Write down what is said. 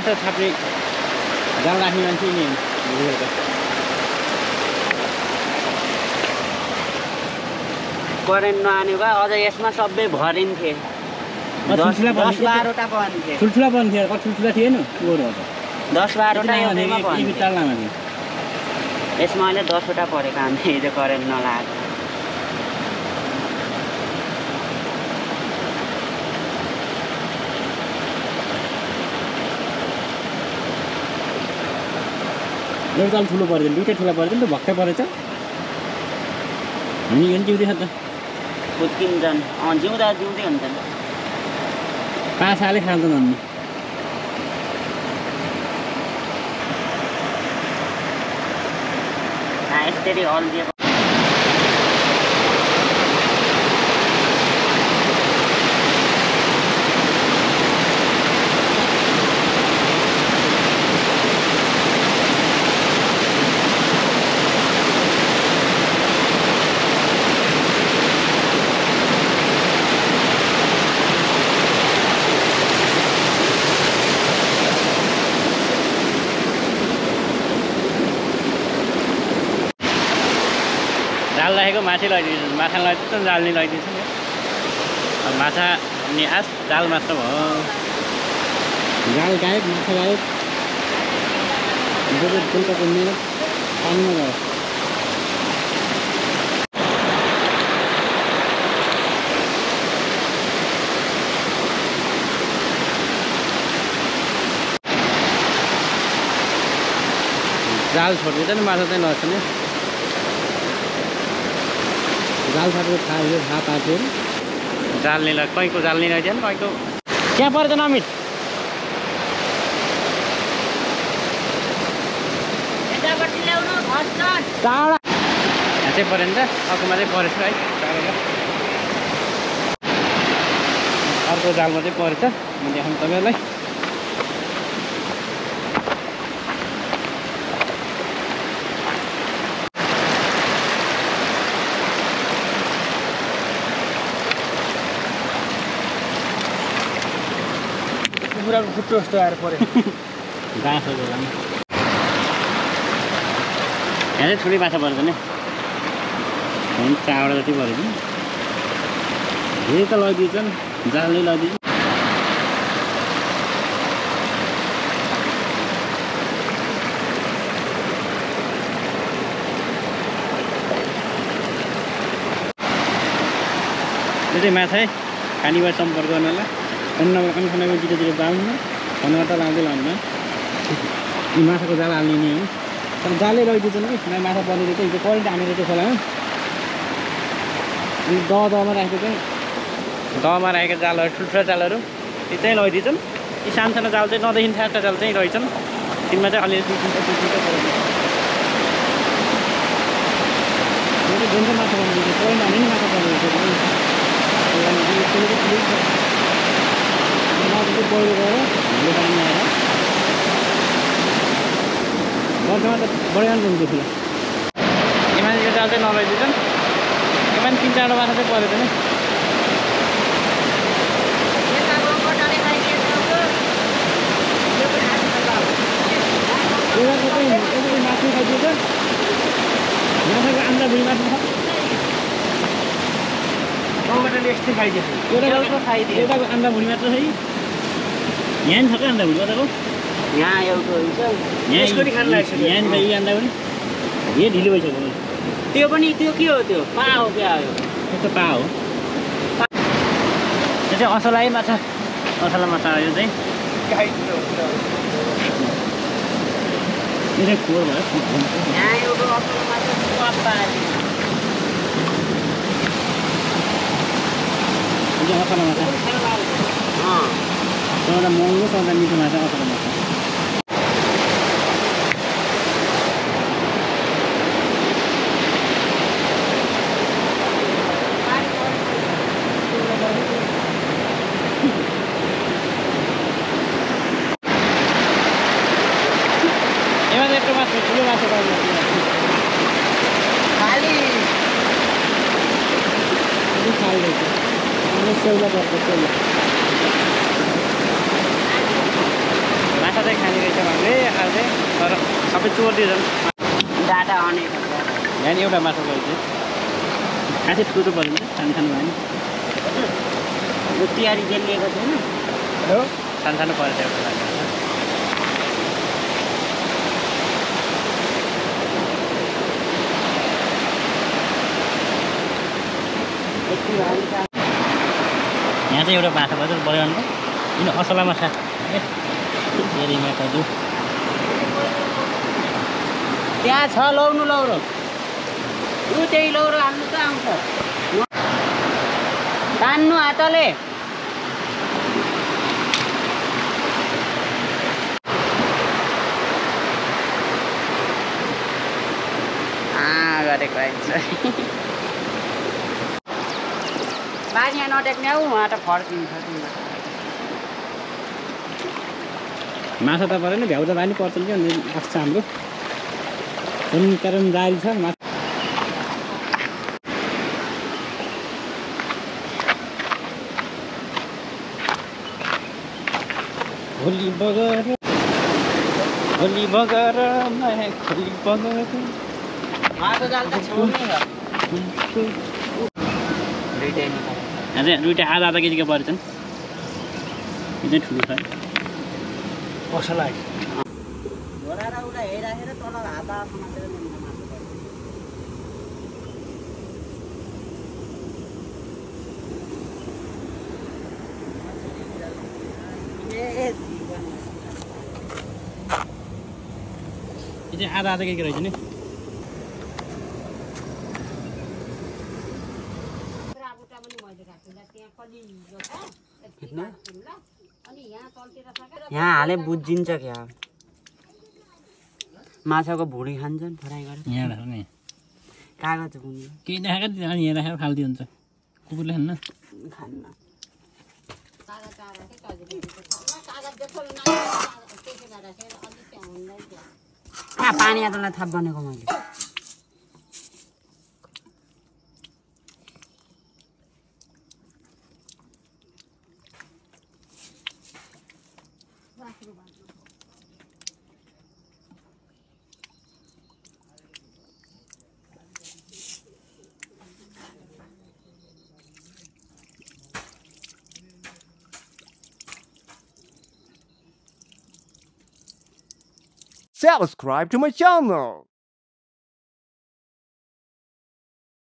माछा छाप्ने जाल राख्ने मान्छे नि करेन्ट नआने भए अझ यसमा सबै भरिन्थे 10-12वटा बन्थे ठुल्ठुला बन्थ्यो कति ठुल्ठुला थिएन 10-12वटा एउटैमा बन्थे यसमा अहिले 10वटा परेको हामी हिजो करेन्ट नलागेको एउटा ठुलो पर्दैन दुईटा ठुला पर्दैन त भक्कै परेछ हामी यो जिउँदै छ त उत्किन्छन् जिउँदा जिउँदै हुन्छन् पासाले खाँदैन अन्नी यसरी हल्दिएको जाल राखेको माछा लैदिन्छ माछा लैदिन्छ जाल नि लैदिन्छ नि माछा नि आस जाल मात्र भयो जाल गायब माछा गायब फुलको मिहिनेत पानीमा गयो जाल छोडिदिन्छ नि माछा चाहिँ लड्छ नि जाल फाटेको थाहा पाएको जाल नि कहीँको जाल नि लैदियो नि कहीँको त्यहाँ परेछ अमित टाढा यहाँ चाहिँ पऱ्यो नि त अर्कोमा चाहिँ परेछ है टाढा अर्को जालमा चाहिँ परेछ म देखाउँ तपाईँलाई कुखुराको खुट्टो जस्तो आएर पऱ्यो घाँस हो यहाँ चाहिँ ठुलै माछा पर्छ नि 4वटा जति परेछ धेरै त लैदिन्छन् जालले लैदिन्छ त्यो चाहिँ माछा खानीबाट सम्पर्क गर्नुलाई अन्नमा जिरो बाल्नु खनामा त लाउँदै लाउनु यी माछाको जाल हाल्ने नि हो तर जालै लैदिन्छ नि माछा पर्ने चाहिँ हिजो करेन्ट हानेर चाहिँ खोलामा अनि दहमा राखेको चाहिँ दहमा राखेको जालहरू ठुल्ठुला जालहरू त्यो चाहिँ लैदिन्छन् यी सानो जाल चाहिँ नदेखि थाहा जाल चाहिँ रहेछन् तिनमा चाहिँ अलिअलि जुन चाहिँ माछा पर्ने करेन्ट हाने नि माछा पर्ने पहिरो गएर हामीले पानी आएर वर्षमा त बढिरहनु हुन्थ्यो ठुलो एमानको जाल चाहिँ नलैदिन्छन् एमान 3-4वटा माछा चाहिँ परेछ नि मासु खाइदिन्छ माछाको आन्द्रा भुइँ मासु छ एउटाको आन्द्रा भुँडी मात्र छ यहाँ नि छ क्या आन्द्रा भुँडी मात्रको यहाँ एउटा हुन्छ यहाँ नि छ यी आन्द्रा भुँडी यो ढिलो भइसक्यो त्यो पनि त्यो के हो त्यो पा हो क्या हो यस्तो पा हो यो चाहिँ असला माछा असला माछा यो चाहिँ यो चाहिँ खोर भयो यहाँ एउटा असला माछा असला माछा सबैभन्दा महँगो सबैभन्दा मिठो माछा असला माछा एमा यत्रो माछा ठुलो माछा पाउनु खाली खाली सेउला पर्छ सेउला माछा चाहिँ आइरहेछ भने आज तर सबै चोरिदिएछन् डाटा अनेक यहाँ नि एउटा माछा गएछ खासै ठुलो पऱ्यो नि सानो सानो भयो नि तिहारी जेलिएको छैन हो सानो सानो परेछ एउटा माछा यहाँ चाहिँ एउटा माछा भयो बढ्यो भने किन असला माछा धेरै माछा जो त्यहाँ छ लौरो ऊ त्यही लौरो हाल्नु त आउँछ तान्नु हातले गरेको आइन्छ बानी यहाँ नटेक्ने हौ उहाँ त फर्किन्छ माछा त परेन भ्याउ त बानी पर्छ नि भन्ने लाग्छ हाम्रो कारण जारी छ माछा खोली बगर खोली बगर खोली बगर माछा जाल त छेउमै छ दुइटा आधा केजीको परेछन् यो चाहिँ ठुलो छ कसो लाग्यो घोडा र उसलाई हेरिराखेर तल हात समातेर यो चाहिँ आधा केजीको रहेछ नि यहाँ हाले बुझिन्छ क्या माछाको भुँडी खान्छन् फ्राई गरेर यहाँ राख नि कागज बुझ्नु केही देखाएको अनि यहाँ राखेर फाल्दी हुन्छ कुकुरले खान्न खान्न पानी आदोलाई थाप बनेको मैले Subscribe to my channel.